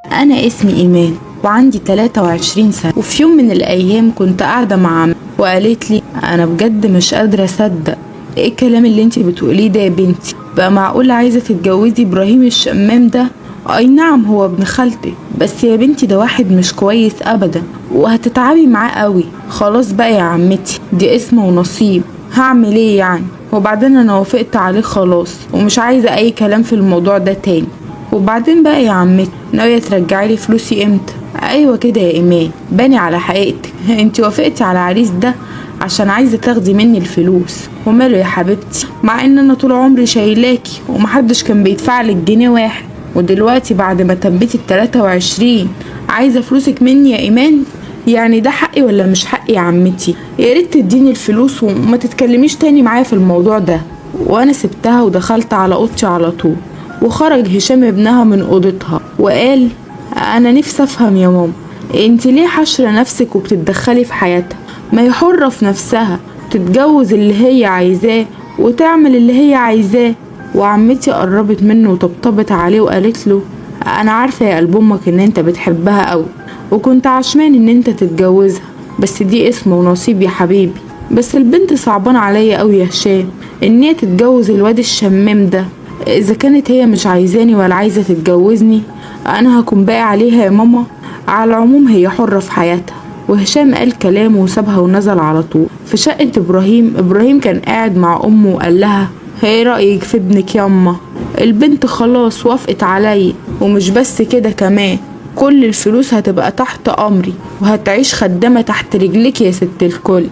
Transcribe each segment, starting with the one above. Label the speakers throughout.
Speaker 1: أنا اسمي إيمان وعندي 23 سنة. وفي يوم من الأيام كنت قاعدة مع عمي وقالت لي أنا بجد مش قادرة أصدق إيه الكلام اللي انتي بتقوليه ده يا بنتي، بقى معقول عايزة تتجوزي إبراهيم الشمام ده؟ أي نعم هو ابن خالتك، بس يا بنتي ده واحد مش كويس أبدا وهتتعبي معاه قوي. خلاص بقى يا عمتي، دي اسم ونصيب، هعمل ايه يعني؟ وبعدين انا وافقت عليه خلاص ومش عايزة اي كلام في الموضوع ده تاني. وبعدين بقى يا عمتي ناوية ترجعي لي فلوسي امتى؟ ايوه كده يا ايمان، باني على حقيقتك، انتي وافقتي على العريس ده عشان عايزة تاخدي مني الفلوس. وماله يا حبيبتي، مع ان انا طول عمري شايلاكي ومحدش كان بيدفع لك جنيه واحد، ودلوقتي بعد ما تميتي 23 عايزة فلوسك مني يا ايمان؟ يعني ده حقي ولا مش حقي يا عمتي؟ يا ريت تديني الفلوس وما تتكلميش تاني معايا في الموضوع ده. وانا سبتها ودخلت على اوضتي على طول. وخرج هشام ابنها من اوضتها وقال انا نفسي افهم يا ماما، انت ليه حشرة نفسك وبتتدخلي في حياتها؟ ما هي حرة في نفسها، تتجوز اللي هي عايزاه وتعمل اللي هي عايزاه. وعمتي قربت منه وطبطبت عليه وقالت له انا عارفة يا قلب امك ان انت بتحبها قوي وكنت عشمان ان انت تتجوزها، بس دي اسم ونصيب يا حبيبي. بس البنت صعبان عليا قوي يا هشام ان هي تتجوز الواد الشمام ده، اذا كانت هي مش عايزاني ولا عايزة تتجوزني انا هكون باقي عليها يا ماما. على العموم هي حرة في حياتها. وهشام قال كلامه وسابها ونزل على طول. في شقة ابراهيم، ابراهيم كان قاعد مع امه وقال لها ايه رأيك في ابنك ياما؟ البنت خلاص وافقت عليا، ومش بس كده كمان كل الفلوس هتبقى تحت امري وهتعيش خدامة تحت رجلك يا ست الكل.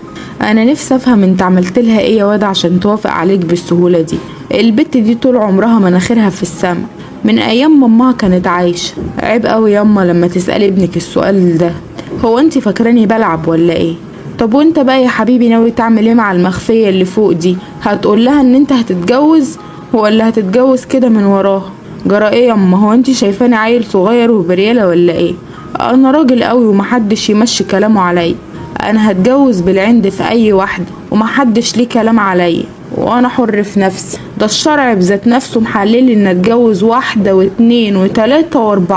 Speaker 1: انا نفسي افهم انت عملت لها ايه يا واد عشان توافق عليك بالسهولة دي؟ البت دي طول عمرها مناخيرها في السما من ايام مامها كانت عايشة. عيب قوي ياما لما تسألي ابنك السؤال ده، هو انت فاكراني بلعب ولا ايه؟ طب وانت بقى يا حبيبي ناوي تعمل ايه مع المخفية اللي فوق دي؟ هتقول لها ان انت هتتجوز ولا هتتجوز كده من وراها؟ جرى ايه ياما، هو انت شايفاني عيل صغير وبريالة ولا ايه؟ انا راجل قوي ومحدش يمشي كلامه عليا، انا هتجوز بالعند في اي واحدة ومحدش ليه كلام عليا، وانا حر في نفسي. ده الشرع بذات نفسه محلل ان اتجوز 1 و2 و3 و4.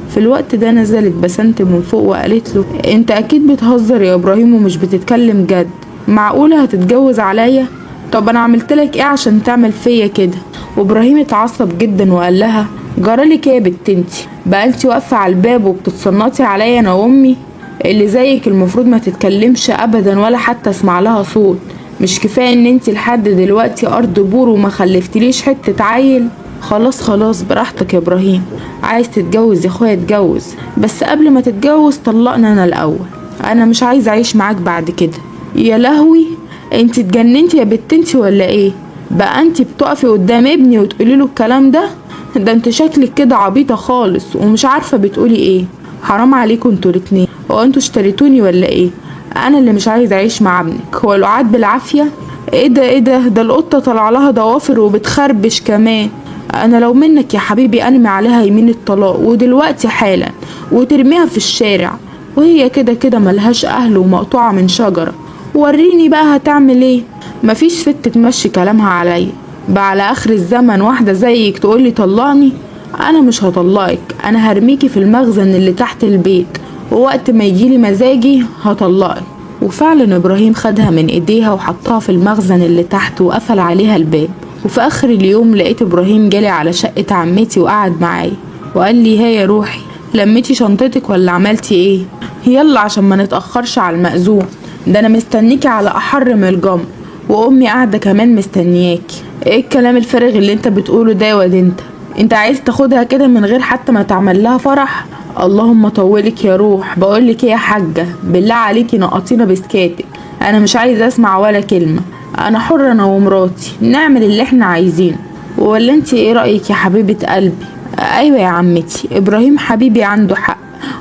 Speaker 1: في الوقت ده نزلت بسنت من فوق وقالت له انت اكيد بتهزر يا ابراهيم ومش بتتكلم جد، معقولة هتتجوز عليا؟ طب انا عملت لك ايه عشان تعمل فيا كده؟ وابراهيم اتعصب جدا وقال لها جرالك ايه يا بنت انتي؟ بقى انتي واقفه على الباب وبتتصنطي عليا انا وامي؟ اللي زيك المفروض ما تتكلمش ابدا ولا حتى اسمع لها صوت. مش كفايه ان انتي لحد دلوقتي ارض بور وما خلفتليش حته عيل؟ خلاص خلاص براحتك يا ابراهيم، عايز تتجوز يا اخويا اتجوز، بس قبل ما تتجوز طلقنا انا الاول، انا مش عايزه اعيش معاك بعد كده. يا لهوي انتي اتجننتي يا بنت انتي ولا ايه؟ بقى انتي بتقفي قدام ابني وتقولي له الكلام ده؟ ده انت شكلك كده عبيطه خالص ومش عارفه بتقولي ايه. حرام عليكم انتوا الاتنين، هو انتوا اشتريتوني ولا ايه؟ انا اللي مش عايزه اعيش مع ابنك، هو القعاد بالعافيه؟ ايه ده ايه ده، ده القطه طلع لها ضوافر وبتخربش كمان. انا لو منك يا حبيبي ارمي عليها يمين الطلاق ودلوقتي حالا وترميها في الشارع، وهي كده كده ملهاش اهل ومقطوعه من شجره. وريني بقى هتعمل ايه؟ مفيش ست تمشي كلامها عليا، بقى على اخر الزمن واحده زيك تقولي طلقني؟ انا مش هطلقك، انا هرميكي في المخزن اللي تحت البيت، ووقت ما يجيلي مزاجي هطلقك. وفعلا ابراهيم خدها من ايديها وحطها في المخزن اللي تحت وقفل عليها الباب. وفي اخر اليوم لقيت ابراهيم جالي على شقة عمتي وقعد معايا وقال لي ها يا روحي، لميتي شنطتك ولا عملتي ايه؟ يلا عشان ما نتأخرش على المأذون، ده انا مستنيكي على احر من الجمر، وامي قاعدة كمان مستنياكي. ايه الكلام الفارغ اللي انت بتقوله ده يا واد؟ انت عايز تاخدها كده من غير حتى ما تعمل لها فرح؟ اللهم طولك يا روح. بقولك ايه يا حاجة، بالله عليكي نقطينا بسكاتك، انا مش عايزة اسمع ولا كلمة، انا حرة انا ومراتي نعمل اللي احنا عايزينه. ولا انت ايه رأيك يا حبيبة قلبي؟ ايوه يا عمتي، ابراهيم حبيبي عنده حق،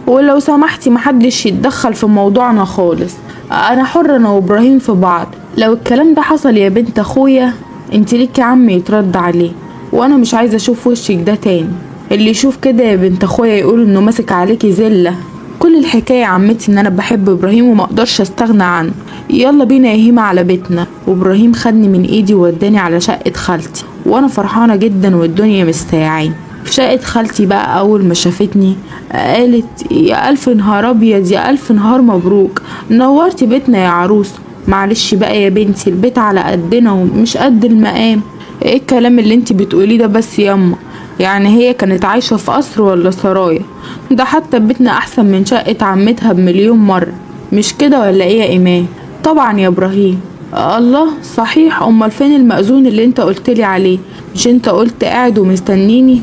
Speaker 1: ولو سمحتي محدش يتدخل في موضوعنا خالص، انا حرة انا وابراهيم في بعض. لو الكلام ده حصل يا بنت اخويا انت ليك يا عم يترد عليه، وانا مش عايزه اشوف وشك ده تاني. اللي يشوف كده يا بنت اخويا يقول انه ماسك عليكي زله. كل الحكايه يا عمتي ان انا بحب ابراهيم وما اقدرش استغنى عنه. يلا بينا يا هيما على بيتنا. وابراهيم خدني من ايدي ووداني على شقه خالتي، وانا فرحانه جدا والدنيا مش سايعاني. في شقة خالتي بقى اول ما شافتني قالت يا الف نهار ابيض، يا الف نهار مبروك، نورتي بيتنا يا عروس. معلش بقى يا بنتي، البيت على قدنا ومش قد المقام. ايه الكلام اللي انتي بتقوليه ده بس ياما؟ يعني هي كانت عايشة في قصر ولا سرايا؟ ده حتى بيتنا احسن من شقة عمتها بمليون مرة، مش كده ولا ايه يا ايمان؟ طبعا يا ابراهيم. الله صحيح، امال فين المأذون اللي انت قلتلي عليه؟ مش انت قلت قاعد ومستنيني؟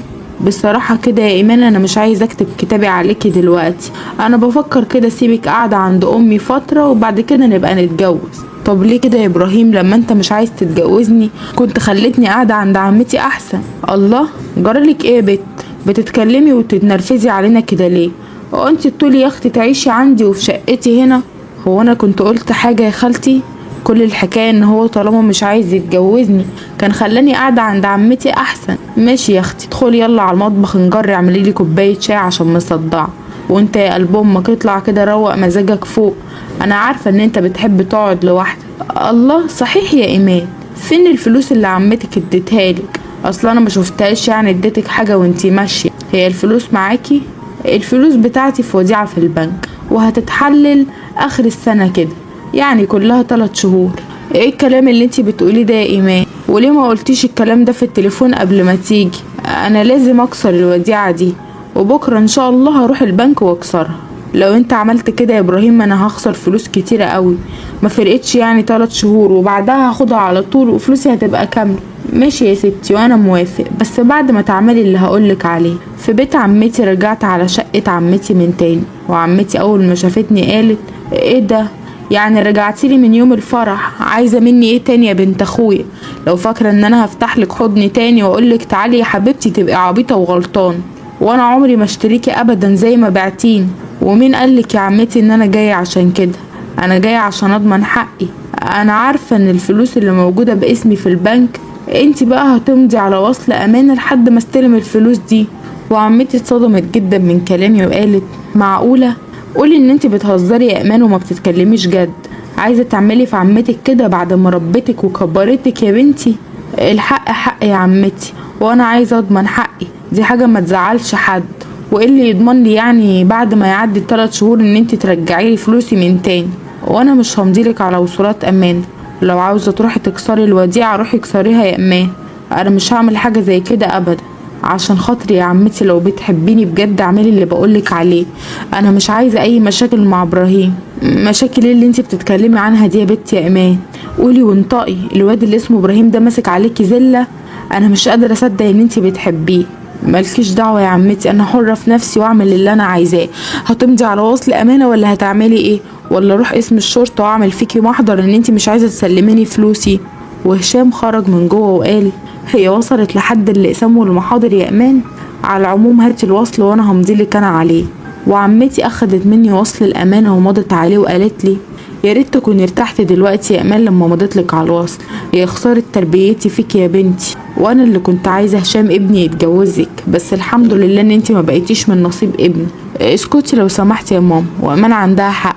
Speaker 1: بصراحة كده يا ايمان انا مش عايز اكتب كتابي عليكي دلوقتي، انا بفكر كده سيبك قاعدة عند امي فترة وبعد كده نبقى نتجوز. طب ليه كده يا ابراهيم؟ لما انت مش عايز تتجوزني كنت خلتني قاعدة عند عمتي احسن. الله، جرالك ايه يا بت؟ بتتكلمي وتتنرفزي علينا كده ليه؟ هو انت تقولي يا اختي تعيشي عندي وفي شقتي هنا؟ هو انا كنت قلت حاجة يا خالتي؟ كل الحكاية ان هو طالما مش عايز يتجوزني كان خلاني قاعدة عند عمتي احسن. ماشي يا اختي، ادخلي يلا على المطبخ نجري اعملي لي كوباية شاي عشان مصدعة، وانت يا قلب امك اطلع كده روق مزاجك فوق، انا عارفة ان انت بتحب تقعد لوحدك. الله صحيح يا ايمان، فين الفلوس اللي عمتك اديتها لك؟ اصلا انا ما شفتهاش، يعني اديتك حاجة وانتي ماشية. هي الفلوس معاكي؟ الفلوس بتاعتي في وديعة في البنك وهتتحلل اخر السنة كده، يعني كلها 3 شهور. ايه الكلام اللي انتي بتقوليه ده يا ايمان؟ وليه ما قلتيش الكلام ده في التليفون قبل ما تيجي؟ انا لازم اكسر الوديعة دي، وبكرة ان شاء الله هروح البنك واكسرها. لو انت عملت كده يا ابراهيم انا هخسر فلوس كتيرة قوي، ما فرقتش يعني 3 شهور وبعدها هاخدها على طول وفلوسي هتبقى كاملة. ماشي يا ستي وانا موافق، بس بعد ما تعملي اللي هقولك عليه. في بيت عمتي رجعت على شقة عمتي من تاني، وعمتي اول ما شافتني قالت ايه ده؟ يعني رجعتيلي من يوم الفرح، عايزة مني ايه تاني يا بنت اخويا؟ لو فاكرة ان انا هفتح لك حضني تاني واقولك تعالي يا حبيبتي تبقي عبيطة وغلطان، وانا عمري ما اشتريكي ابدا زي ما بعتيني. ومين قالك يا عمتي ان انا جاية عشان كده؟ انا جاية عشان اضمن حقي. انا عارفة ان الفلوس اللي موجودة باسمي في البنك، انتي بقى هتمضي على وصل امانة لحد ما استلم الفلوس دي. وعمتي اتصدمت جدا من كلامي وقالت معقولة؟ قولي ان انتي بتهزري يا ايمان وما بتتكلميش جد، عايزة تعملي في عمتك كده بعد ما ربتك وكبرتك يا بنتي؟ الحق حق يا عمتي، وانا عايزة اضمن حقي، دي حاجة ما تزعلش حد. وايه اللي يضمن لي يعني بعد ما يعدي 3 شهور ان انتي ترجعي لي فلوسي من تاني؟ وانا مش همضيلك على وصولات امان، لو عاوزة تروحي تكسري الوديعة روحي اكسريها يا امان، انا مش هعمل حاجة زي كده ابدا. عشان خاطري يا عمتي لو بتحبيني بجد اعملي اللي بقولك عليه، انا مش عايزة اي مشاكل مع ابراهيم. مشاكل ايه اللي انتي بتتكلمي عنها دي يا بنتي يا ايمان؟ قولي وانطقي، الواد اللي اسمه ابراهيم ده ماسك عليكي زلة، انا مش قادرة اصدق ان انتي بتحبيه. مالكيش دعوة يا عمتي، انا حرة في نفسي واعمل اللي انا عايزاه. هتمضي على وصل امانة ولا هتعملي ايه؟ ولا اروح اسم الشرطة واعمل فيكي محضر ان انتي مش عايزة تسلميني فلوسي؟ وهشام خرج من جوه وقال هي وصلت لحد الاقسام والمحاضر يا ايمان؟ على العموم هاتي الوصل وانا همضيلك انا عليه. وعمتي اخدت مني وصل الامانة ومضت عليه وقالت لي يا ريت تكوني ارتحتي دلوقتي يا ايمان لما مضيت لك على الوصل، يا خسارة تربيتي فيك يا بنتي، وانا اللي كنت عايزه هشام ابني يتجوزك، بس الحمد لله ان انتي ما بقيتيش من نصيب ابني. اسكتي لو سمحتي يا ماما، وايمان عندها حق،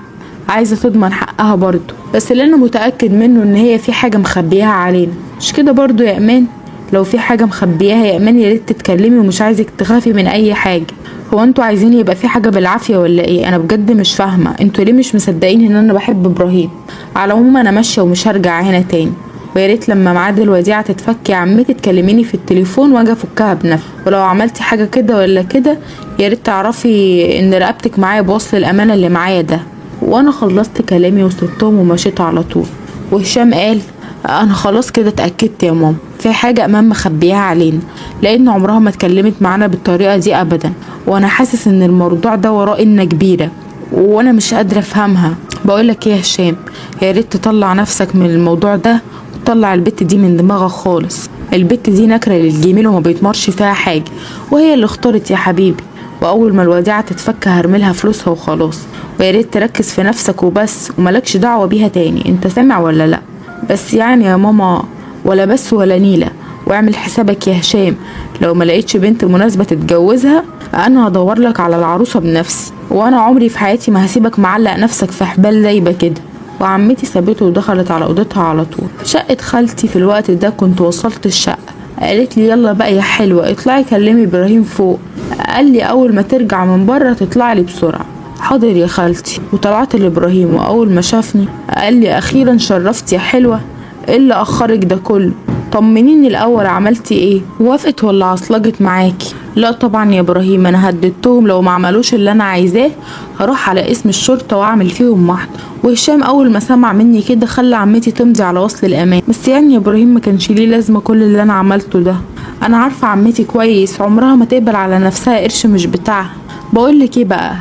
Speaker 1: عايزه تضمن حقها برضو، بس اللي انا متاكد منه ان هي في حاجة مخبيها علينا، مش كده برضو يا ايمان؟ لو في حاجة مخبياها يا ايمان يا ريت تتكلمي، ومش عايزك تخافي من اي حاجة. هو انتوا عايزين يبقى في حاجة بالعافية ولا ايه؟ انا بجد مش فاهمه انتوا ليه مش مصدقين ان انا بحب ابراهيم. على العموم انا ماشية ومش هرجع هنا تاني، ويا ريت لما ميعاد الوديعة تتفك يا عمتي تكلميني في التليفون واجي افكها بنفسي، ولو عملتي حاجة كده ولا كده يا ريت تعرفي ان رقبتك معايا بوصل الامانة اللي معايا ده. وانا خلصت كلامي وسبتهم ومشيت على طول. وهشام قال انا خلاص كده اتاكدت يا ماما في حاجة امام مخبيها علينا، لان عمرها ما اتكلمت معانا بالطريقة دي ابدا، وانا حاسس ان الموضوع ده وراه إنة كبيرة وانا مش قادرة افهمها. بقولك ايه يا هشام، يا ريت تطلع نفسك من الموضوع ده وتطلع البت دي من دماغك خالص. البت دي نكره للجميل وما بيتمرش فيها حاجة، وهي اللي اختارت يا حبيبي، واول ما الوديعة تتفك هرملها فلوسها وخلاص. ويا ريت تركز في نفسك وبس، وملكش دعوه بيها تاني، انت سامع ولا لا؟ بس يعني يا ماما ولا بس ولا نيله. واعمل حسابك يا هشام، لو ما لقيتش بنت مناسبة تتجوزها انا هدور لك على العروسة بنفسي، وانا عمري في حياتي ما هسيبك معلق نفسك في حبال دايبه كده. وعمتي سابته ودخلت على اوضتها على طول. شقه خالتي في الوقت ده كنت وصلت الشقة، قالت لي يلا بقى يا حلوة اطلعي كلمي ابراهيم فوق، قال لي اول ما ترجع من بره تطلع لي بسرعة. حاضر يا خالتي. وطلعت لابراهيم، واول ما شافني قال لي اخيرا شرفت يا حلوة، ايه اللي اخرك ده كله؟ طمنيني الاول عملتي ايه، وافقت ولا عصلجت معاكي؟ لا طبعا يا ابراهيم، انا هددتهم لو ما عملوش اللي انا عايزاه هروح على اسم الشرطة واعمل فيهم محضر. وهشام اول ما سمع مني كده خلى عمتي تمضي على وصل الامان. بس يعني يا ابراهيم ما كانش ليه لازمه كل اللي انا عملته ده، انا عارفه عمتي كويس عمرها ما تقبل على نفسها قرش مش بتاعها. بقولك ايه بقى،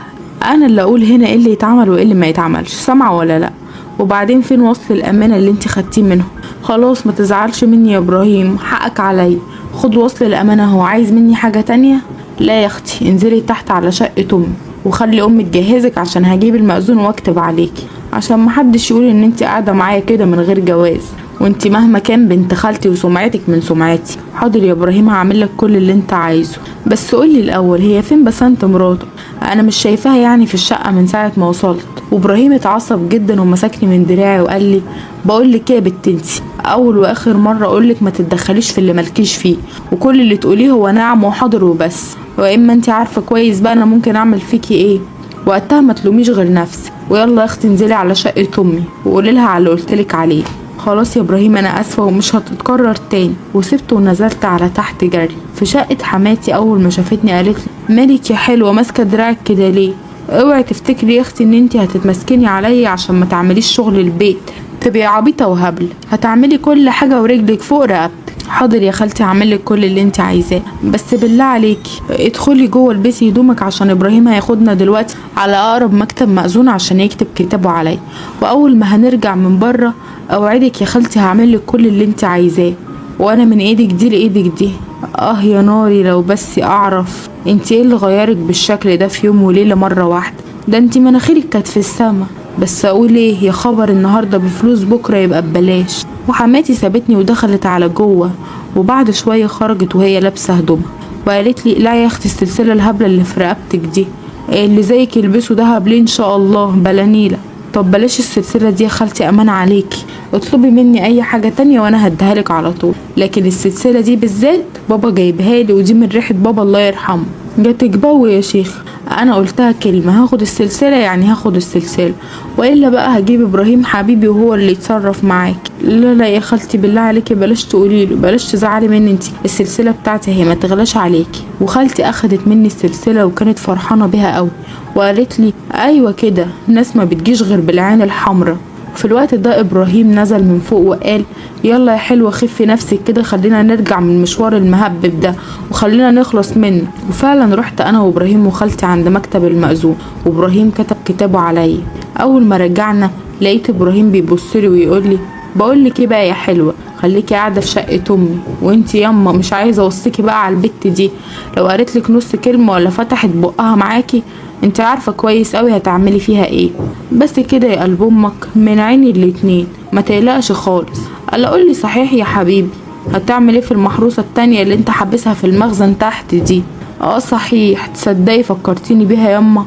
Speaker 1: انا اللي اقول هنا ايه اللي يتعمل وايه اللي ما يتعملش، سامعه ولا لا؟ وبعدين فين وصل الامانة اللي انت خدتيه منهم؟ خلاص ما تزعلش مني يا ابراهيم، حقك عليا، خد وصل الامانة. هو عايز مني حاجة تانية؟ لا يا اختي، انزلي تحت على شقه امي وخلي امي تجهزك عشان هجيب المأذون واكتب عليكي، عشان محدش يقول ان انت قاعدة معايا كده من غير جواز، وانت مهما كان بنت خالتي وسمعتك من سمعتي. حاضر يا ابراهيم، هعمل لك كل اللي انت عايزه، بس قولي الاول هي فين بسنت مراته؟ انا مش شايفاها يعني في الشقة من ساعة ما وصلت. وابراهيم اتعصب جدا ومسكني من دراعي وقال لي بقول لك ايه يا بنت انتي، اول واخر مرة اقول لك ما تتدخليش في اللي مالكيش فيه، وكل اللي تقوليه هو نعم وحاضر وبس، واما انت عارفه كويس بقى انا ممكن اعمل فيكي ايه، وقتها ما تلوميش غير نفسك. ويلا يا اختي انزلي على شقه امي وقولي لها على اللي قلتلك عليه. خلاص يا ابراهيم انا اسفه ومش هتتكرر تاني. وسبته ونزلت على تحت جري. في شقه حماتي اول ما شافتني قالت لي مالك يا حلوة ماسكه دراعك كده ليه؟ اوعي تفتكري يا اختي ان انتي هتتمسكني عليا عشان ما تعمليش شغل البيت، تبقي عبيطه وهبل، هتعملي كل حاجة ورجلك فوق رقبتك. حاضر يا خالتي هعملك كل اللي انت عايزاه، بس بالله عليكي ادخلي جوه البسي هدومك عشان ابراهيم هياخدنا دلوقتي على اقرب مكتب مأذون عشان يكتب كتابه عليا، واول ما هنرجع من بره اوعدك يا خالتي هعملك كل اللي انت عايزاه، وانا من ايدك دي لايدك دي. اه يا ناري لو بس اعرف انت ايه اللي غيرك بالشكل ده في يوم وليلة مرة واحدة، ده انت مناخيرك كانت في السما. بس اقول ايه يا خبر، النهارده بفلوس بكره يبقى ببلاش. وحماتي سابتني ودخلت على جوه، وبعد شوية خرجت وهي لابسه هدومها وقالت لي لا يا اختي السلسلة الهبلة اللي في رقبتك دي اللي زيك يلبسوا دهب ليه ان شاء الله بلا نيله. طب بلاش السلسلة دي يا خالتي امان عليكي، اطلبي مني اي حاجة تانية وانا هديها لك على طول، لكن السلسلة دي بالذات بابا جايبها لي ودي من ريحه بابا الله يرحمه. جاتك جو يا شيخ، انا قلتها كلمة هاخد السلسلة يعني هاخد السلسلة، والا بقى هجيب ابراهيم حبيبي وهو اللي يتصرف معاك. لا لا يا خالتي بالله عليكي بلاش تقولي له، بلاش تزعلي مني، انتي السلسلة بتاعتي هي ما تغلاش عليكي. وخالتي اخدت مني السلسلة وكانت فرحانة بيها قوي وقالت لي ايوه كده، الناس ما بتجيش غير بالعين الحمراء. في الوقت ده ابراهيم نزل من فوق وقال يلا يا حلوة خفي نفسك كده، خلينا نرجع من مشوار المهبب ده وخلينا نخلص منه. وفعلا رحت انا وابراهيم وخالتي عند مكتب المأذون، وابراهيم كتب كتابه عليا. اول ما رجعنا لقيت ابراهيم بيبصلي ويقول لي بقول لك ايه بقى يا حلوة، خليكي قاعدة في شقه امي، وانتي ياما مش عايزه اوصيكي بقى على البت دي، لو قالت لك نص كلمة ولا فتحت بقها معاكي انت عارفه كويس قوي هتعملي فيها ايه. بس كده يا قلب امك من عيني الاتنين، ما تقلقش خالص. قال قول لي صحيح يا حبيبي هتعمل ايه في المحروسة التانية اللي انت حابسها في المخزن تحت دي؟ اه صحيح تصدقي فكرتيني بيها ياما،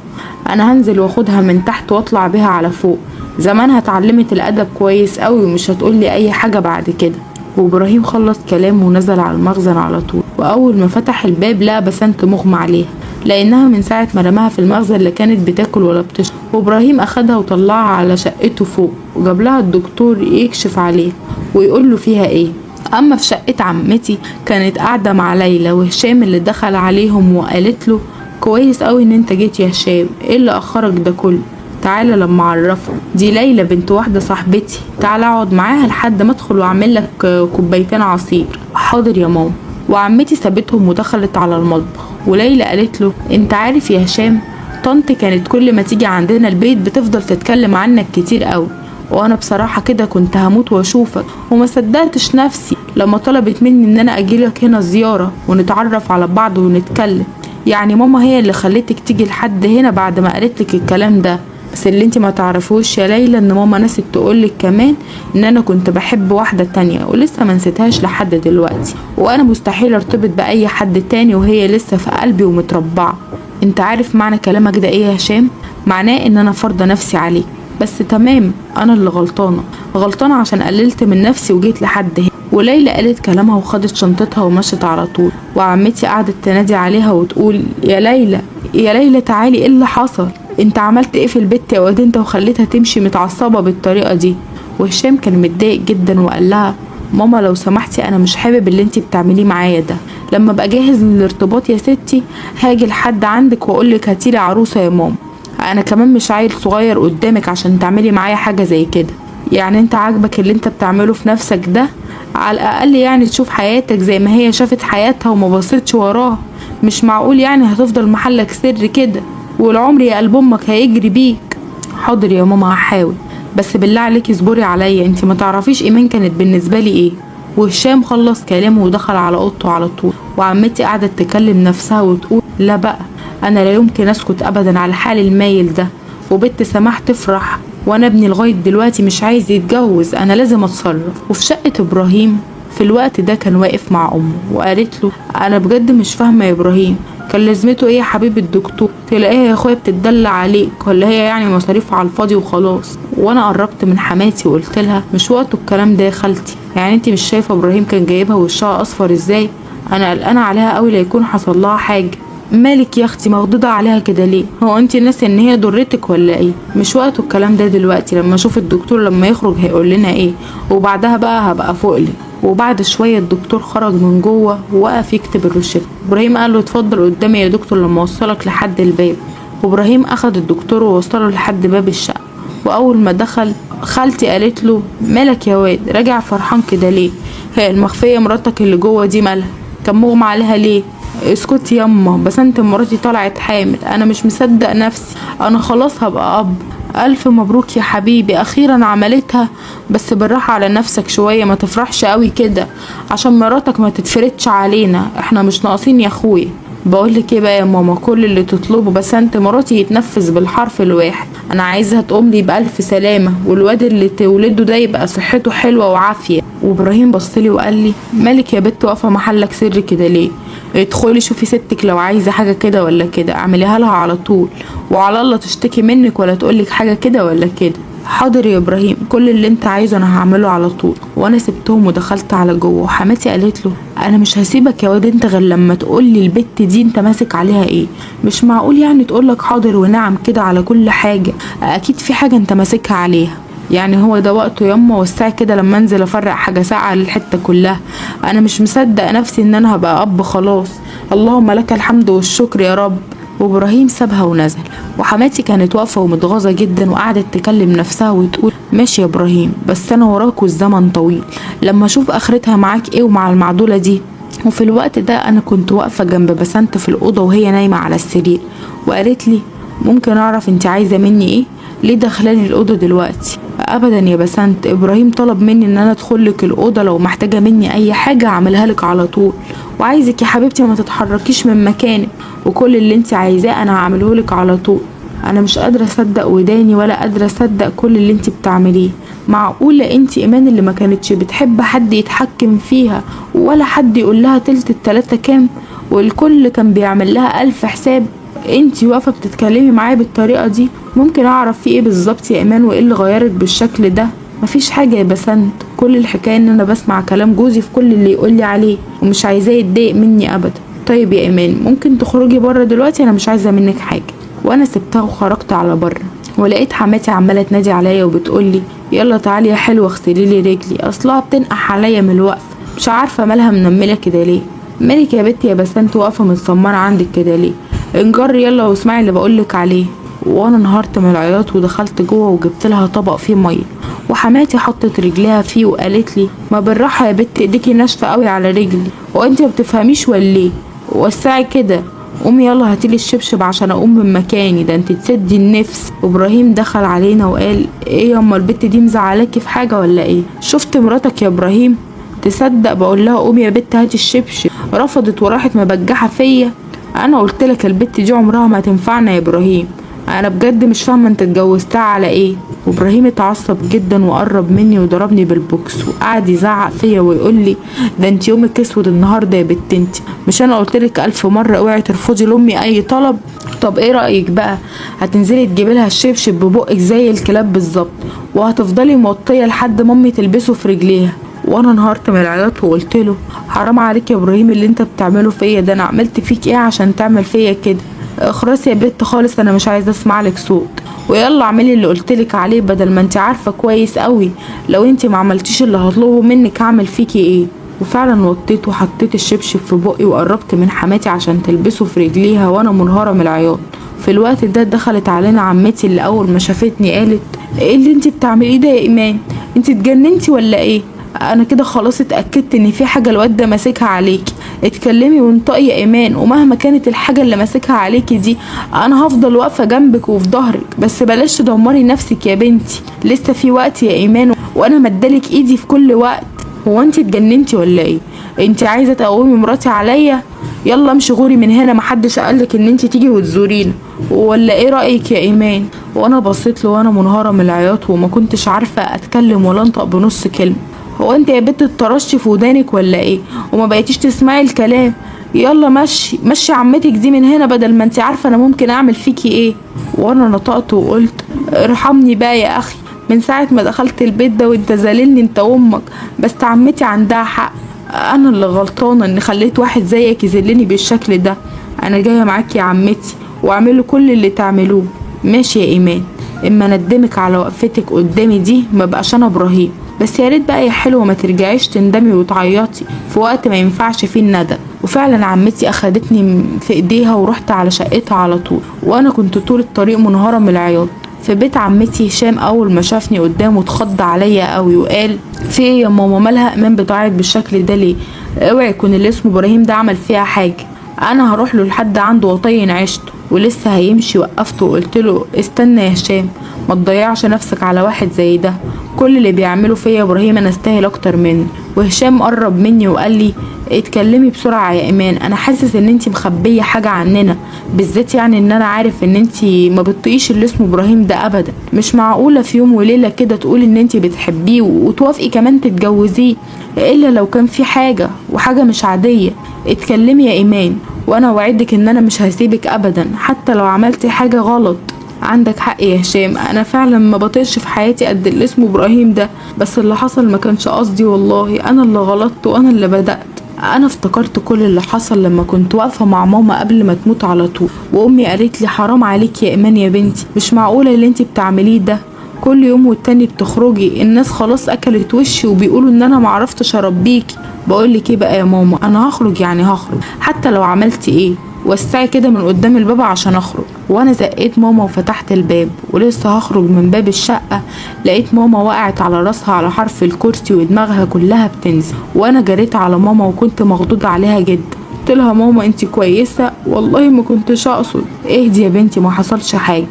Speaker 1: انا هنزل واخدها من تحت واطلع بيها على فوق، زمانها اتعلمت الادب كويس قوي ومش هتقولي اي حاجة بعد كده. وابراهيم خلص كلامه ونزل على المخزن على طول، واول ما فتح الباب لقى بسنت مغمى عليها، لانها من ساعة ما رماها في المخزن لا كانت بتاكل ولا بتشرب. وابراهيم اخدها وطلعها على شقته فوق وجاب لها الدكتور يكشف عليها ويقول له فيها ايه. اما في شقه عمتي كانت قاعدة مع ليلى وهشام اللي دخل عليهم وقالت له كويس قوي ان انت جيت يا هشام، ايه اللي اخرك ده كله؟ تعالى لما اعرفك، دي ليلى بنت واحدة صاحبتي، تعالى اقعد معاها لحد ما ادخل واعمل لك كوبايتين عصير. حاضر يا ماما. وعمتي سابتهم ودخلت على المطبخ، وليلى قالت له انت عارف يا هشام طنط كانت كل ما تيجي عندنا البيت بتفضل تتكلم عنك كتير قوي، وانا بصراحة كده كنت هموت واشوفك وما صدقتش نفسي لما طلبت مني ان انا اجيلك هنا زيارة ونتعرف على بعض ونتكلم، يعني ماما هي اللي خلتك تيجي لحد هنا بعد ما قالتلك الكلام ده. بس اللي انت ما تعرفوش يا ليلى ان ماما نسيت تقولك كمان ان انا كنت بحب واحدة تانية ولسه ما نسيتهاش لحد دلوقتي، وانا مستحيل ارتبط باي حد تاني وهي لسه في قلبي ومتربعة. انت عارف معنى كلامك ده ايه يا هشام؟ معناه ان انا فرضة نفسي عليك، بس تمام انا اللي غلطانة، غلطانة عشان قللت من نفسي وجيت لحد هنا. وليلى قالت كلامها وخدت شنطتها ومشت على طول. وعمتي قعدت تنادي عليها وتقول يا ليلى يا ليلى تعالي، ايه اللي حصل؟ انت عملت ايه في البيت يا واد انت وخليتها تمشي متعصبة بالطريقة دي؟ وهشام كان متضايق جدا وقال لها ماما لو سمحتي انا مش حابب اللي انت بتعمليه معايا ده، لما ابقى جاهز للارتباط يا ستي هاجي لحد عندك واقولك هاتيلي عروسه يا ماما، انا كمان مش عيل صغير قدامك عشان تعملي معايا حاجة زي كده. يعني انت عاجبك اللي انت بتعمله في نفسك ده؟ على الاقل يعني تشوف حياتك زي ما هي شافت حياتها وما بصيتش وراها، مش معقول يعني هتفضل محلك سر كده والعمر يا قلب امك هيجري بيك. حاضر يا ماما هحاول، بس بالله عليكي اصبري عليا، انت ما تعرفيش ايمان كانت بالنسبة لي ايه. وهشام خلص كلامه ودخل على اوضته على طول. وعمتي قعدت تكلم نفسها وتقول لا بقى انا لا يمكن اسكت ابدا على الحال المايل ده، وبنت سماح تفرح وانا ابني لغاية دلوقتي مش عايز يتجوز، انا لازم اتصرف. وفي شقه ابراهيم في الوقت ده كان واقف مع امه وقالت له انا بجد مش فاهمه يا ابراهيم، كان لازمته ايه يا حبيب الدكتور؟ تلاقيها يا اخويا بتدلع عليك ولا هي يعني مصاريف على الفاضي وخلاص. وانا قربت من حماتي وقلت لها مش وقته الكلام ده يا خالتي، يعني انت مش شايفه ابراهيم كان جايبها وشها اصفر ازاي؟ انا قلقانة عليها قوي لا يكون حصل لها حاجة. مالك يا اختي مخضوضه عليها كده ليه؟ هو انت ناسيه ان هي ضرتك ولا ايه؟ مش وقته الكلام ده دلوقتي، لما اشوف الدكتور لما يخرج هيقول لنا ايه وبعدها بقى هبقى فوقلي. وبعد شوية الدكتور خرج من جوه ووقف يكتب الروشته. ابراهيم قال له اتفضل قدامي يا دكتور لما اوصلك لحد الباب. وابراهيم اخد الدكتور ووصله لحد باب الشقة. واول ما دخل خالتي قالت له مالك يا واد راجع فرحان كده ليه؟ هي المخفيه مراتك اللي جوه دي مالها؟ كان مغمى عليها ليه؟ اسكتي يما، بس انت مراتي طلعت حامل، انا مش مصدق نفسي، انا خلاص هبقى اب. الف مبروك يا حبيبي، اخيرا عملتها، بس بالراحة على نفسك شوية، ما تفرحش قوي كده عشان مراتك ما تتفرتش علينا، احنا مش ناقصين يا اخويا. بقولك ايه بقى يا ماما، كل اللي تطلبه بس انت مراتي يتنفذ بالحرف الواحد، انا عايزها تقوم لي بالف سلامه، والواد اللي تولده ده يبقى صحته حلوة وعافيه. وابراهيم بصلي وقال لي مالك يا بت واقفة محلك سر كده ليه؟ ادخلي شوفي ستك لو عايزه حاجة كده ولا كده اعمليها لها على طول، وعلى الله تشتكي منك ولا تقولك حاجة كده ولا كده. حاضر يا ابراهيم، كل اللي انت عايزه انا هعمله على طول. وانا سبتهم ودخلت على جوه، وحماتي قالت له انا مش هسيبك يا واد انت غير لما تقولي البت دي انت ماسك عليها ايه، مش معقول يعني تقولك حاضر ونعم كده على كل حاجة، اكيد في حاجة انت ماسكها عليها. يعني هو ده وقته ياما، والساعة كده لما انزل افرق حاجة ساقعه للحتة كلها، انا مش مصدق نفسي ان انا هبقى اب خلاص، اللهم لك الحمد والشكر يا رب. وابراهيم سابها ونزل، وحماتي كانت واقفة ومتغاظه جدا وقعدت تكلم نفسها وتقول ماشي يا ابراهيم، بس انا وراك والزمن طويل، لما اشوف اخرتها معاك ايه ومع المعدوله دي. وفي الوقت ده انا كنت واقفة جنب بسنت في الاوضة وهي نايمة على السرير، وقالت لي ممكن اعرف انت عايزه مني ايه؟ ليه داخلالي الاوضة دلوقتي؟ ابدا يا بسنت، ابراهيم طلب مني ان انا ادخل لك الاوضة، لو محتاجه مني اي حاجة اعملها لك على طول، وعايزك يا حبيبتي ما تتحركيش من مكانك، وكل اللي انت عايزاه انا هعمله لك على طول. انا مش قادرة اصدق وداني ولا قادرة اصدق كل اللي انت بتعمليه، معقولة انت ايمان اللي ما كانتش بتحب حد يتحكم فيها ولا حد يقول لها تلت التلاتة كام، والكل كان بيعمل لها الف حساب، انت واقفة بتتكلمي معايا بالطريقة دي؟ ممكن اعرف في ايه بالظبط يا ايمان وايه اللي غيرك بالشكل ده؟ مفيش حاجة يا بسنت، كل الحكاية ان انا بسمع كلام جوزي في كل اللي يقولي عليه ومش عايزاه يتضايق مني ابدا. طيب يا ايمان ممكن تخرجي بره دلوقتي، انا مش عايزه منك حاجة. وانا سبتها وخرجت على بره، ولقيت حماتي عماله تنادي عليا وبتقولي يلا تعالي يا حلوة اغسلي لي رجلي، اصلها بتنقح عليا من الوقف، مش عارفه مالها منمله كده ليه. مالك يا بنتي يا بسنت واقفة متسمره عندك كده ليه؟ انجري يلا واسمعي اللي بقولك عليه. وانا انهارت من العياط ودخلت جوه وجبت لها طبق فيه مية، وحماتي حطت رجليها فيه وقالت لي ما بالراحة يا بت، ايديكي ناشفة قوي على رجلي، وانت ما بتفهميش ولا ايه؟ وسعي كده، قومي يلا هاتيلي الشبشب عشان اقوم من مكاني، ده انت تسدي النفس. وابراهيم دخل علينا وقال ايه ياما البت دي مزعلاكي في حاجة ولا ايه؟ شفت مراتك يا ابراهيم؟ تصدق بقول لها قومي يا بت هاتي الشبشب، رفضت وراحت مبجحه فيا. انا قلت لك البت دي عمرها ما تنفعنا يا ابراهيم، انا بجد مش فاهمه انت اتجوزتها على ايه. وابراهيم اتعصب جدا وقرب مني وضربني بالبوكس وقعد يزعق فيا ويقول لي ده انت يومك اسود النهارده يا بت انت، مش انا قلت لك 1000 مرة اوعي ترفضي لامي اي طلب؟ طب ايه رايك بقى، هتنزلي تجيبي لها الشبشب ببقك زي الكلاب بالظبط، وهتفضلي موطيه لحد ما امي تلبسه في رجليها. وانا انهارت من العياط وقلت له حرام عليك يا ابراهيم اللي انت بتعمله فيا ده، انا عملت فيك ايه عشان تعمل فيا كده؟ اخرسي يا بت خالص، انا مش عايزه اسمع لك صوت، ويلا اعملي اللي قلتلك عليه، بدل ما انت عارفه كويس قوي لو انت ما عملتيش اللي هطلبه منك هعمل فيكي ايه. وفعلا وطيت وحطيت الشبشب في بقي وقربت من حماتي عشان تلبسه في رجليها وانا منهاره من العياط. في الوقت ده دخلت علينا عمتي اللي اول ما شافتني قالت ايه اللي انت بتعمليه ده يا ايمان؟ انت اتجننتي ولا ايه؟ انا كده خلاص اتاكدت ان في حاجة الواد ده ماسكها عليكي، اتكلمي وانطقي يا ايمان، ومهما كانت الحاجة اللي ماسكها عليكي دي انا هفضل واقفة جنبك وفي ظهرك، بس بلاش تدمري نفسك يا بنتي، لسه في وقت يا ايمان وانا مدالك ايدي في كل وقت. هو انت اتجننتي ولا ايه؟ انت عايزه تقومي مراتي عليا؟ يلا امشي غوري من هنا، محدش قالك ان انت تيجي وتزورينا، ولا ايه رايك يا ايمان؟ وانا بصيت له وانا منهاره من العياط وما كنتش عارفه اتكلم ولا انطق بنص كلمة. هو انت يا بنت اتطرشتي في ودانك ولا ايه وما بقيتيش تسمعي الكلام؟ يلا مشي مشي عمتك دي من هنا بدل ما انت عارفه انا ممكن اعمل فيكي ايه. وانا نطقت وقلت ارحمني بقى يا اخي، من ساعة ما دخلت البيت ده وانت زاللني انت وامك، بس عمتي عندها حق، انا اللي غلطانة ان خليت واحد زيك يذلني بالشكل ده. انا جاية معاك يا عمتي واعملوا كل اللي تعملوه. ماشي يا ايمان، اما ندمك على وقفتك قدامي دي ما بقاش انا ابراهيم، بس يا ريت بقى يا حلوة ما ترجعيش تندمي وتعيطي في وقت ما ينفعش فيه الندم. وفعلا عمتي اخدتني في ايديها ورحت على شقتها على طول، وانا كنت طول الطريق منهاره من العياط. في بيت عمتي هشام اول ما شافني قدامه اتخض عليا قوي وقال في ايه يا ماما؟ مالها ايمان بتعيط بالشكل ده ليه؟ اوعي يكون اللي اسمه ابراهيم ده عمل فيها حاجة، انا هروح له لحد عنده وطين عشته. ولسه هيمشي وقفته وقلت له استنى يا هشام، ما تضيعش نفسك على واحد زي ده، كل اللي بيعمله فيا ابراهيم انا استاهل اكتر منه. وهشام قرب مني وقال لي اتكلمي بسرعة يا ايمان، انا حاسس ان انتي مخبيه حاجة عننا، بالذات يعني ان انا عارف ان انتي ما بتطيقيش اللي اسمه ابراهيم ده ابدا، مش معقولة في يوم وليلة كده تقولي ان انتي بتحبيه وتوافقي كمان تتجوزيه، الا لو كان في حاجة وحاجه مش عادية. اتكلمي يا ايمان وانا وعدك ان انا مش هسيبك ابدا حتى لو عملتي حاجة غلط. عندك حق يا هشام، انا فعلا ما بطيقش في حياتي قد اللي اسمه ابراهيم ده، بس اللي حصل ما كانش قصدي والله، انا اللي غلطت وانا اللي بدأت. انا افتكرت كل اللي حصل لما كنت واقفة مع ماما قبل ما تموت على طول، وامي قالت لي حرام عليك يا ايمان يا بنتي، مش معقولة اللي انتي بتعمليه ده، كل يوم والتاني بتخرجي، الناس خلاص اكلت وشي وبيقولوا ان انا معرفتش اربيكي. بقولك ايه بقى يا ماما، انا هخرج يعني هخرج حتى لو عملتي ايه، وسعي كده من قدام الباب عشان اخرج. وانا زقيت ماما وفتحت الباب ولسه هخرج من باب الشقة لقيت ماما وقعت على راسها على حرف الكرسي ودماغها كلها بتنزل. وانا جريت على ماما وكنت مخضوضه عليها جدا، قلت لها ماما انتي كويسة؟ والله ما كنتش اقصد. اهدي يا بنتي ما حصلش حاجة،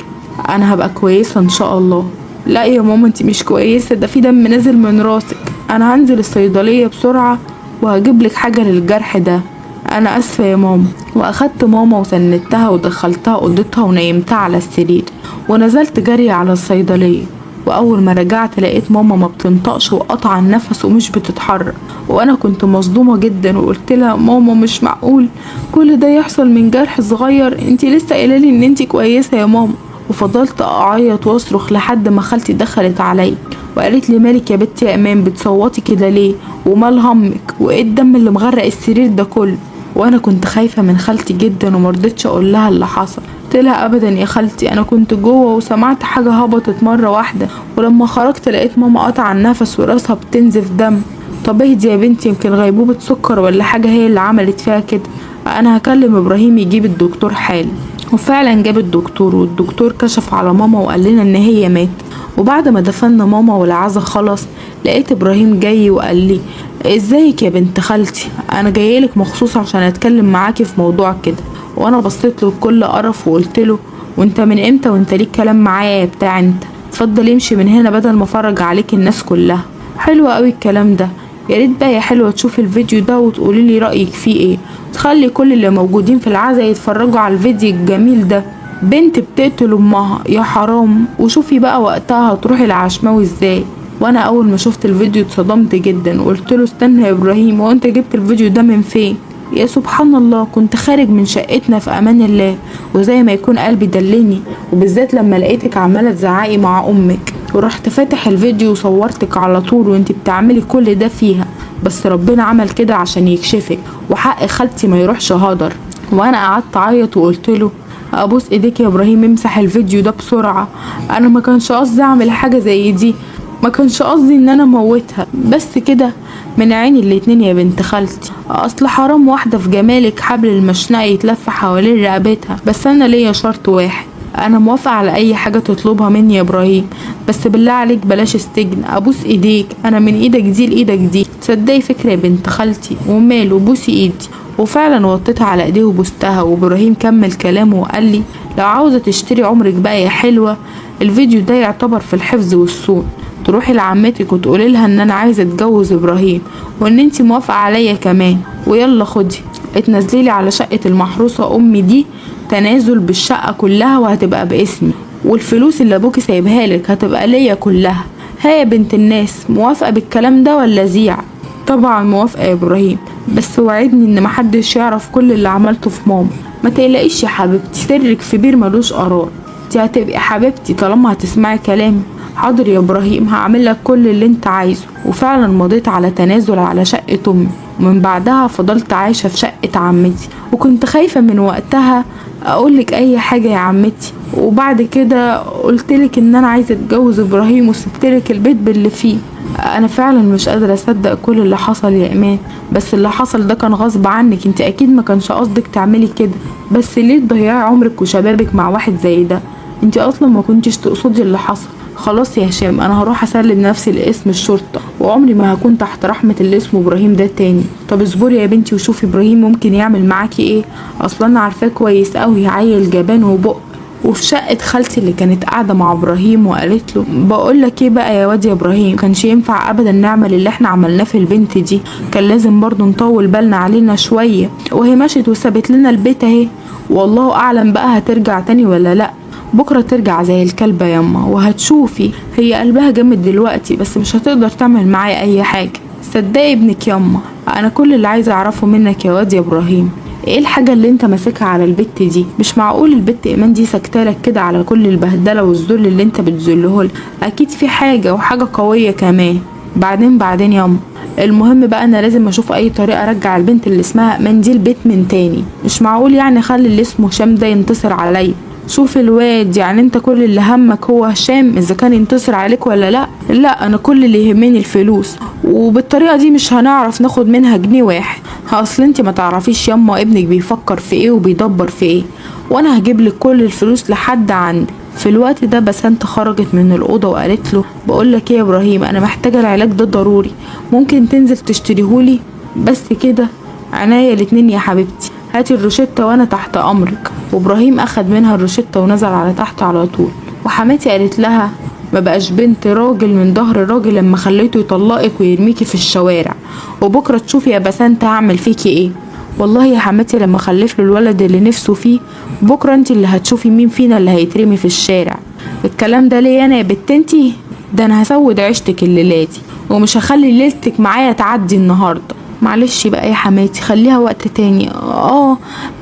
Speaker 1: انا هبقى كويسة ان شاء الله. لا يا ماما انتي مش كويسة، ده في دم نازل من راسك، انا هنزل الصيدلية بسرعة وهجيب لك حاجة للجرح ده، انا اسفه يا ماما. واخدت ماما وسندتها ودخلتها اوضتها ونيمتها على السرير ونزلت جري على الصيدلية. واول ما رجعت لقيت ماما ما بتنطقش وقطع النفس ومش بتتحرك، وانا كنت مصدومة جدا وقلت لها ماما مش معقول كل ده يحصل من جرح صغير، انتي لسه قايله لي ان انتي كويسة يا ماما. وفضلت اعيط واصرخ لحد ما خالتي دخلت عليا وقالت لي مالك يا بنتي يا ايمان بتصوتي كده ليه؟ ومال همك؟ وايه الدم اللي مغرق السرير ده كله؟ وانا كنت خايفة من خالتي جدا ومرضتش اقول لها اللي حصل. قلت لها ابدا يا خالتي، انا كنت جوه وسمعت حاجة هبطت مرة واحدة، ولما خرجت لقيت ماما قطع النفس وراسها بتنزف دم. طب اهدي يا بنتي، يمكن غيبوبة سكر ولا حاجة هي اللي عملت فيها كده، انا هكلم ابراهيم يجيب الدكتور حالا. وفعلا جاب الدكتور، والدكتور كشف على ماما وقال لنا ان هي ماتت. وبعد ما دفنا ماما والعزا خلص لقيت ابراهيم جاي وقال لي ازيك يا بنت خالتي، انا جايلك مخصوص عشان اتكلم معاكي في موضوع كده. وانا بصيت له بكل قرف وقلت له وانت من امتى وانت ليك كلام معايا يا بتاع انت؟ اتفضل امشي من هنا بدل ما افرج عليك الناس كلها. حلو قوي الكلام ده، يا ريت بقى يا حلوة تشوفي الفيديو ده وتقولي لي رايك فيه ايه، تخلي كل اللي موجودين في العزا يتفرجوا على الفيديو الجميل ده. بنت بتقتل امها يا حرام، وشوفي بقى وقتها هتروحي العشماوي ازاي. وانا اول ما شفت الفيديو اتصدمت جدا وقلت له استنى يا ابراهيم، هو انت جبت الفيديو ده من فين؟ يا سبحان الله، كنت خارج من شقتنا في امان الله وزي ما يكون قلبي دلني، وبالذات لما لقيتك عماله تزعقي مع امك. ورحت فاتح الفيديو وصورتك على طول وانت بتعملي كل ده فيها، بس ربنا عمل كده عشان يكشفك وحق خالتي ما يروحش هدر. وانا قعدت اعيط وقلت له ابوس ايديك يا ابراهيم امسح الفيديو ده بسرعة، انا ما كانش قصدي اعمل حاجة زي دي، ما كانش قصدي ان انا اموتها، بس كده من عيني الاتنين يا بنت خالتي، اصل حرام واحدة في جمالك حبل المشنقة يتلف حوالين رقبتها، بس انا ليا شرط واحد، انا موافقة على اي حاجة تطلبها مني يا ابراهيم، بس بالله عليك بلاش السجن، ابوس ايديك، انا من ايدك دي لايدك دي. تصدقي فكرة يا بنت خالتي، وماله بوسي ايدي. وفعلا وطيتها على ايديه وبوستها. وابراهيم كمل كلامه وقال لي لو عاوزة تشتري عمرك بقى يا حلوة، الفيديو ده يعتبر في الحفظ والصون، تروحي لعمتك وتقولي لها ان انا عايزه اتجوز ابراهيم وان انتي موافقة عليا كمان، ويلا خدي اتنزلي لي على شقه المحروسة امي دي تنازل بالشقه كلها وهتبقى باسمي، والفلوس اللي ابوكي سايبها لك هتبقى ليا كلها. ها يا بنت الناس، موافقة بالكلام ده ولا زيع؟ طبعا موافقة يا ابراهيم، بس وعدني ان محدش يعرف كل اللي عملته في ماما. ما تقلقيش يا حبيبتي، سرك في بير ملوش قرار، انتي هتبقي حبيبتي طالما هتسمعي كلامي. حاضر يا ابراهيم، هعمل لك كل اللي انت عايزه. وفعلا مضيت على تنازل على شقة امي، ومن بعدها فضلت عايشة في شقة عمتي، وكنت خايفة من وقتها اقولك اي حاجة يا عمتي. وبعد كده قلتلك ان انا عايزة اتجوز ابراهيم وسبتلك البيت باللي فيه. انا فعلا مش قادرة اصدق كل اللي حصل يا ايمان، بس اللي حصل ده كان غصب عنك، انت اكيد ما كانش قصدك تعملي كده، بس ليه تضيعي عمرك وشبابك مع واحد زي ده؟ انت اصلا ما كنتش تقصدي اللي حصل. خلاص يا هشام، انا هروح اسلم نفسي لاسم الشرطة، وعمري ما هكون تحت رحمة اللي اسمه ابراهيم ده تاني. طب اصبري يا بنتي وشوفي ابراهيم ممكن يعمل معاكي ايه، اصلا انا عارفاه كويس قوي، عيل جبان وبق. وفي شقة خالتي اللي كانت قاعدة مع ابراهيم وقالت له بقول لك ايه بقى يا واد يا ابراهيم، كانش ينفع ابدا نعمل اللي احنا عملناه في البنت دي، كان لازم برضو نطول بالنا علينا شوية، وهي مشت وسابت لنا البيت اهي، والله اعلم بقى هترجع تاني ولا لا، بكرة ترجع زي الكلبة ياما وهتشوفي، هي قلبها جامد دلوقتي بس مش هتقدر تعمل معايا اي حاجة. صدقي ابنك ياما، انا كل اللي عايزة اعرفه منك يا واد يا ابراهيم، ايه الحاجة اللي انت ماسكها على البت دي؟ مش معقول البت ايمان دي سكتالك كده على كل البهدلة والذل اللي انت بتذله لها، اكيد في حاجة وحاجة قوية كمان. بعدين ياما، المهم بقى انا لازم اشوف اي طريقة ارجع البنت اللي اسمها ايمان دي البيت من تاني، مش معقول يعني اخلي اللي اسمه هشام ده ينتصر عليا. شوف الواد، يعني انت كل اللي همك هو هشام اذا كان ينتصر عليك ولا لا؟ لا، انا كل اللي يهمني الفلوس، وبالطريقه دي مش هنعرف ناخد منها جنيه واحد. اصل انت ما تعرفيش ياما ابنك بيفكر في ايه وبيدبر في ايه، وانا هجيب لك كل الفلوس لحد عندك. في الوقت ده بسنت خرجت من الاوضة وقالت له بقول لك ايه يا ابراهيم، انا محتاجه العلاج ده ضروري، ممكن تنزل تشتريهولي؟ بس كده عناية الاتنين يا حبيبتي، هاتي الروشتة وانا تحت امرك. وابراهيم اخد منها الروشتة ونزل على تحت على طول. وحماتي قالت لها ما بقاش بنت راجل من ظهر راجل لما خليته يطلقك ويرميكي في الشوارع، وبكره تشوفي يا بسنت هعمل فيكي ايه. والله يا حماتي لما خلف له الولد اللي نفسه فيه، بكره انت اللي هتشوفي مين فينا اللي هيترمي في الشارع. الكلام ده ليه انا يا بت انتي؟ ده انا هسود عيشتك الليلة دي، ومش هخلي ليلتك معايا تعدي النهارده. معلش بقى يا حماتي، خليها وقت تاني.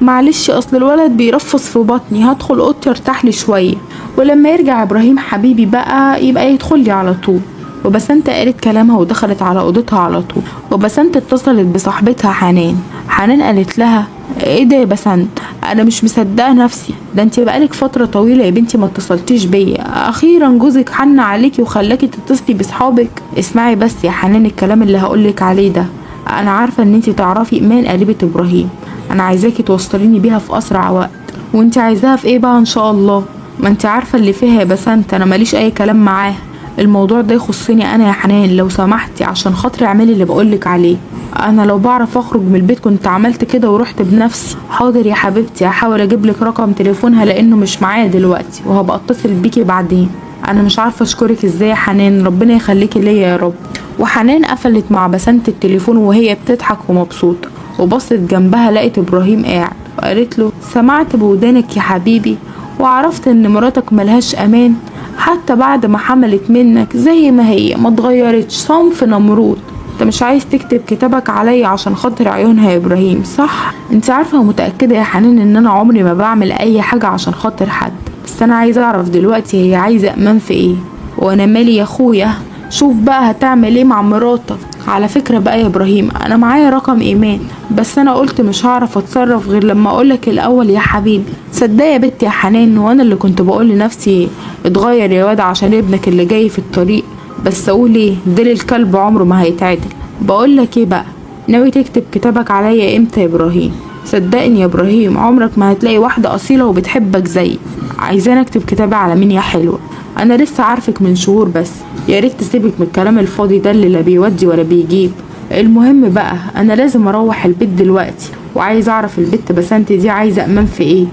Speaker 1: معلش، اصل الولد بيرفص في بطني، هدخل اوضتي ارتاح لي شوية، ولما يرجع ابراهيم حبيبي بقى يبقى يدخل لي على طول. وبسنت قالت كلامها ودخلت على اوضتها على طول. وبسنت اتصلت بصاحبتها حنان. حنان قالت لها ايه ده يا بسنت، انا مش مصدقه نفسي، ده انت بقالك فترة طويلة يا بنتي ما اتصلتيش بيا، اخيرا جوزك حن عليكي وخلاكي تتصلي بصحابك. اسمعي بس يا حنان الكلام اللي هقولك عليه ده، انا عارفه ان انتي تعرفي ايمان قريبه ابراهيم، انا عايزاكي توصليني بيها في اسرع وقت. وانتي عايزاها في ايه بقى ان شاء الله؟ ما انتي عارفه اللي فيها يا بسنت، انا ماليش اي كلام معاها، الموضوع ده يخصني انا يا حنان، لو سمحتي عشان خاطري اعملي اللي بقولك عليه، انا لو بعرف اخرج من البيت كنت عملت كده ورحت بنفسي. حاضر يا حبيبتي، هحاول اجيب لك رقم تليفونها لانه مش معايا دلوقتي، وهبقى اتصل بيكي بعدين. انا مش عارفه اشكرك ازاي يا حنان، ربنا يخليكي ليا يا رب. وحنان قفلت مع بسنت التليفون وهي بتضحك ومبسوطة، وبصت جنبها لقت ابراهيم قاعد، وقالت له سمعت بودانك يا حبيبي، وعرفت ان مراتك ملهاش امان حتى بعد ما حملت منك، زي ما هي ما اتغيرتش، صنف نمرود. انت مش عايز تكتب كتابك عليا عشان خاطر عيونها يا ابراهيم صح؟ انت عارفه ومتاكده يا حنان ان انا عمري ما بعمل اي حاجة عشان خاطر حد، بس انا عايزه اعرف دلوقتي هي عايزه امان في ايه. وانا مالي يا اخويا، شوف بقى هتعمل ايه مع مراتك. على فكرة بقى يا ابراهيم، انا معايا رقم ايمان، بس انا قلت مش هعرف اتصرف غير لما اقولك الاول يا حبيبي. صدق يا بنت يا حنان، وانا اللي كنت بقول لنفسي اتغير يا واد عشان ابنك اللي جاي في الطريق، بس اقول ايه، ديل الكلب عمره ما هيتعدل. بقولك ايه بقى، ناوي تكتب كتابك عليا امتى يا ابراهيم؟ صدقني يا ابراهيم عمرك ما هتلاقي واحدة اصيلة وبتحبك زيي. عايزاني اكتب كتابي على مين يا حلوة؟ انا لسه عارفك من شهور بس، يا ريت تسيبك من الكلام الفاضي ده اللي لا بيودي ولا بيجيب. المهم بقى انا لازم اروح البيت دلوقتي، وعايز اعرف البت بسنت دي عايزه امان في ايه.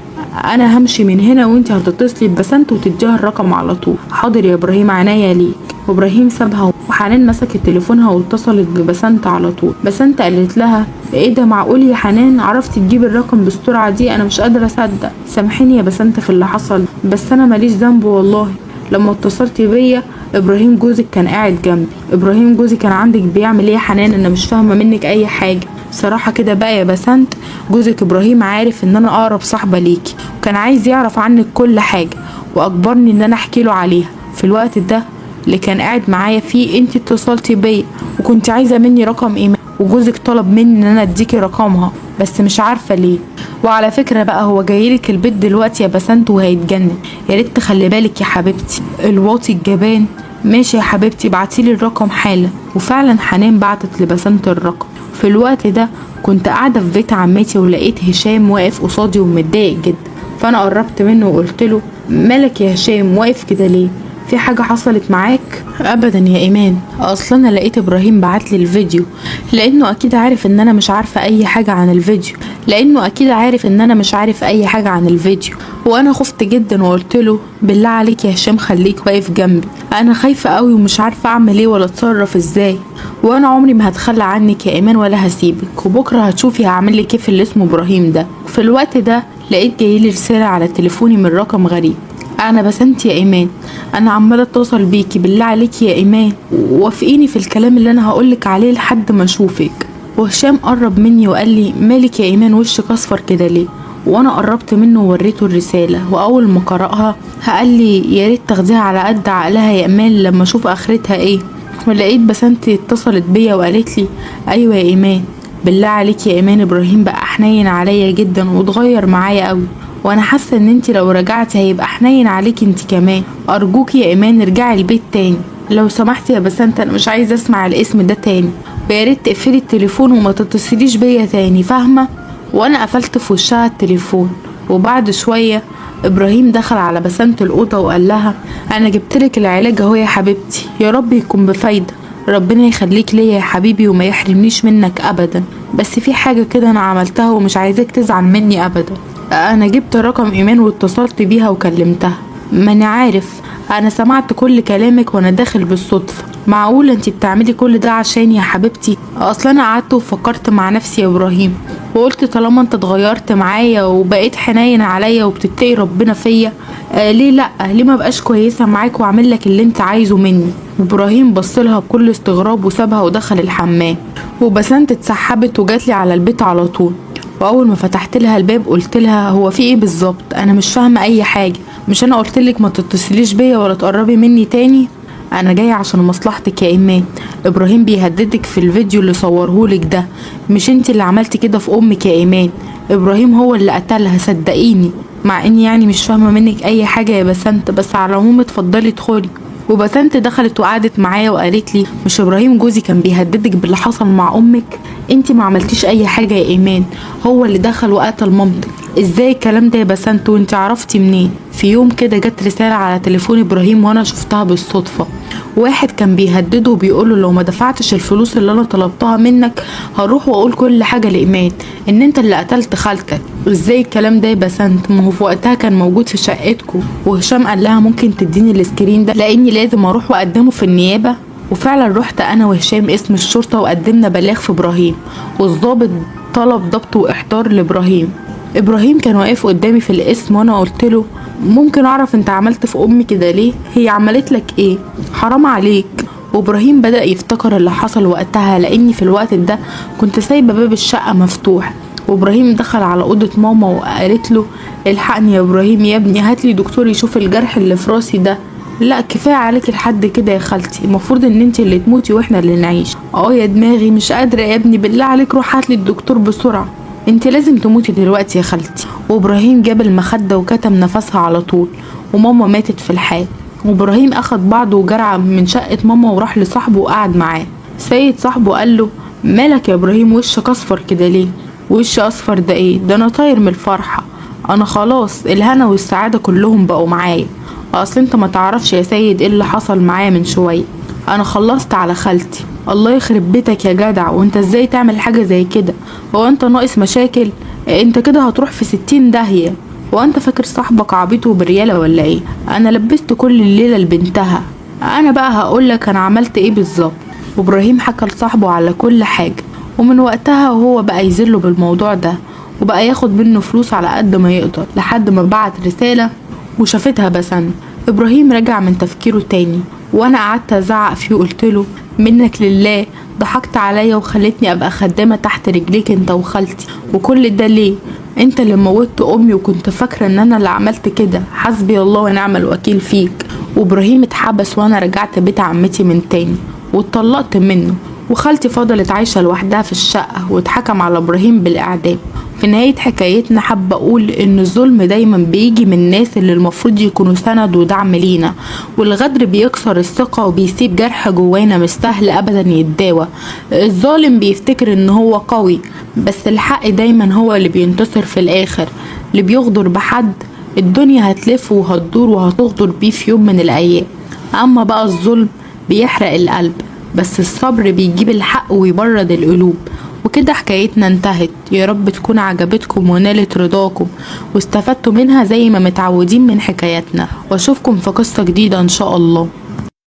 Speaker 1: انا همشي من هنا وانت هتتصلي ببسنت وتديها الرقم على طول. حاضر يا ابراهيم، عينيا ليك. وابراهيم سابها، وحنان مسكت تليفونها واتصلت ببسنت على طول. بسنت قالت لها ايه ده، معقول يا حنان عرفتي تجيب الرقم بالسرعة دي؟ انا مش قادرة اصدق. سامحيني يا بسنت في اللي حصل، بس انا ماليش ذنب والله. لما اتصلتي بيا ابراهيم جوزك كان قاعد جنبي. ابراهيم جوزي كان عندك بيعمل ايه يا حنان؟ انا مش فاهمه منك اي حاجة. صراحة كده بقى يا بسنت، جوزك ابراهيم عارف ان انا اقرب صاحبه ليكي، وكان عايز يعرف عنك كل حاجة، واجبرني ان انا احكي له عليها. في الوقت ده اللي كان قاعد معايا فيه انت اتصلتي بيا، وكنت عايزه مني رقم ايمان، وجوزك طلب مني ان انا اديكي رقمها، بس مش عارفه ليه. وعلى فكرة بقى هو جايلك البيت دلوقتي يا بسنت وهيتجنن، يا ريت تخلي بالك يا حبيبتي. الواطي الجبان. ماشي يا حبيبتي، بعتيلي الرقم حالا. وفعلا حنان بعتت لبسنت الرقم. في الوقت ده كنت قاعدة في بيت عمتي، ولقيت هشام واقف قصادي ومتضايق جدا. فانا قربت منه وقلت له مالك يا هشام واقف كده ليه؟ في حاجة حصلت معاك؟ ابدا يا ايمان، اصلا انا لقيت ابراهيم بعتلي الفيديو، لانه اكيد عارف ان انا مش عارفة اي حاجة عن الفيديو، لانه اكيد عارف ان انا مش عارف اي حاجة عن الفيديو. وانا خفت جدا وقلت له بالله عليك يا هشام خليك واقف جنبي، انا خايفة قوي ومش عارفة اعمل ايه ولا اتصرف ازاي، وانا عمري ما هتخلى عنك يا ايمان ولا هسيبك، وبكرة هتشوفي هعمل لك ايه في اللي اسمه ابراهيم ده. في الوقت ده لقيت جايلي رسالة على تليفوني من رقم غريب. انا بسنت يا ايمان، انا عماله اتصل بيكي، بالله عليكي يا ايمان وافقيني في الكلام اللي انا هقولك عليه لحد ما اشوفك. وهشام قرب مني وقال لي مالك يا ايمان وشك اصفر كده ليه؟ وانا قربت منه ووريته الرسالة، واول ما قراها قال لي يا ريت تاخديها على قد عقلها يا ايمان لما اشوف اخرتها ايه. ولقيت بسنت اتصلت بيا وقالت لي ايوه يا ايمان، بالله عليك يا ايمان ابراهيم بقى حنين عليا جدا واتغير معايا قوي، وانا حاسه ان انت لو رجعتي هيبقى حنين عليكي انت كمان، ارجوكي يا ايمان ارجعي البيت تاني لو سمحتي يا بسنت، انا مش عايزه اسمع الاسم ده تاني، ويا ريت تقفلي التليفون وما تتصليش بيا تاني، فاهمه؟ وانا قفلت في وشها التليفون. وبعد شوية ابراهيم دخل على بسنت الاوضة وقال لها انا جبتلك العلاج اهو يا حبيبتي، يا رب يكون بفايده، ربنا يخليك ليا يا حبيبي وما يحرمنيش منك ابدا، بس في حاجة كده انا عملتها ومش عايزاك تزعل مني ابدا. انا جبت رقم ايمان واتصلت بيها وكلمتها. ما انا عارف، انا سمعت كل كلامك وانا داخل بالصدفة، معقولة انتي بتعملي كل ده عشان يا حبيبتي؟ اصلا انا قعدت وفكرت مع نفسي يا ابراهيم، وقلت طالما انت اتغيرت معايا وبقيت حنين عليا وبتتقي ربنا فيا، ليه لا، ليه ما بقاش كويسة معاك واعمل لك اللي انت عايزه مني؟ ابراهيم بصلها بكل استغراب وسابها ودخل الحمام. وبسنت اتسحبت وجاتلي على البيت على طول، واول ما فتحت لها الباب قلت لها هو في ايه بالظبط؟ انا مش فاهمه اي حاجة، مش انا قلت لك ما تتصليش بيا ولا تقربي مني تاني؟ انا جاية عشان مصلحتك يا ايمان، ابراهيم بيهددك في الفيديو اللي صورهولك ده، مش انت اللي عملتي كده في امك يا ايمان، ابراهيم هو اللي قتلها صدقيني. مع اني يعني مش فاهمه منك اي حاجة يا بسنت، بس على العموم اتفضلي ادخلي. وبسنت دخلت وقعدت معايا وقالت لي مش ابراهيم جوزي كان بيهددك باللي حصل مع امك؟ انت ما عملتيش اي حاجة يا ايمان، هو اللي دخل وقتل مامتك. ازاي الكلام ده يا بسنت وانت عرفتي منين؟ في يوم كده جت رسالة على تليفون ابراهيم وانا شفتها بالصدفة، واحد كان بيهدده وبيقوله لو ما دفعتش الفلوس اللي انا طلبتها منك هروح واقول كل حاجة لايمان ان انت اللي قتلت خالتك. ازاي الكلام ده يا بسنت؟ ما هو في وقتها كان موجود في شقتكم. وهشام قال لها ممكن تديني ال screen ده لاني لازم اروح واقدمه في النيابة. وفعلا رحت انا وهشام اسم الشرطة وقدمنا بلاغ في ابراهيم، والضابط طلب ضبط واحضار لابراهيم. ابراهيم كان واقف قدامي في القسم وانا قلت له ممكن اعرف انت عملت في امي كده ليه؟ هي عملت لك ايه؟ حرام عليك. وابراهيم بدأ يفتكر اللي حصل وقتها، لاني في الوقت ده كنت سايبه باب الشقة مفتوح. وابراهيم دخل على اوضة ماما وقالت له الحقني يا ابراهيم يا ابني، هاتلي دكتور يشوف الجرح اللي في راسي ده. لا كفاية عليك لحد كده يا خالتي، المفروض ان انت اللي تموتي واحنا اللي نعيش. يا دماغي مش قادرة يا ابني، بالله عليك روح هاتلي الدكتور بسرعة، انت لازم تموتي دلوقتي يا خالتي. وابراهيم جاب المخدة وكتم نفسها على طول، وماما ماتت في الحال. وابراهيم اخد بعضه وجرع من شقه ماما وراح لصاحبه وقعد معاه. سيد صاحبه قال له مالك يا ابراهيم وشك اصفر كده ليه؟ وش اصفر ده ايه؟ ده انا طاير من الفرحة، انا خلاص الهنا والسعادة كلهم بقوا معايا. اصل انت ما تعرفش يا سيد ايه اللي حصل معايا من شوية، انا خلصت على خالتي. الله يخرب بيتك يا جدع، وانت ازاي تعمل حاجة زي كده؟ هو انت ناقص مشاكل؟ انت كده هتروح في 60 داهية. وانت فاكر صاحبك عبيط وبرياله ولا ايه؟ انا لبست كل الليلة لبنتها، انا بقى هقولك انا عملت ايه بالظبط. وابراهيم حكى لصاحبه على كل حاجة، ومن وقتها وهو بقى يذله بالموضوع ده، وبقى ياخد منه فلوس على قد ما يقدر، لحد ما بعت رسالة وشافتها بسنت. ابراهيم رجع من تفكيره تاني، وانا قعدت ازعق فيه وقلت له منك لله، ضحكت عليا وخلتني ابقى خدامه تحت رجليك انت وخالتي، وكل ده ليه؟ انت اللي موتت امي وكنت فاكره ان انا اللي عملت كده، حسبي الله ونعم الوكيل فيك. وابراهيم اتحبس، وانا رجعت بيت عمتي من تاني واتطلقت منه، وخالتي فضلت عايشه لوحدها في الشقة، واتحكم على ابراهيم بالاعدام. في نهاية حكايتنا حابة اقول ان الظلم دايما بيجي من الناس اللي المفروض يكونوا سند ودعم لينا، والغدر بيكسر الثقة وبيسيب جرح جوانا مش سهل ابدا يتداوى. الظالم بيفتكر ان هو قوي، بس الحق دايما هو اللي بينتصر في الاخر. اللي بيغدر بحد الدنيا هتلف وهتدور وهتغدر بيه في يوم من الايام. اما بقى الظلم بيحرق القلب، بس الصبر بيجيب الحق ويبرد القلوب. وكده حكايتنا انتهت، يا رب تكون عجبتكم ونالت رضاكم واستفدتوا منها زي ما متعودين من حكاياتنا، واشوفكم في قصة جديدة ان شاء الله.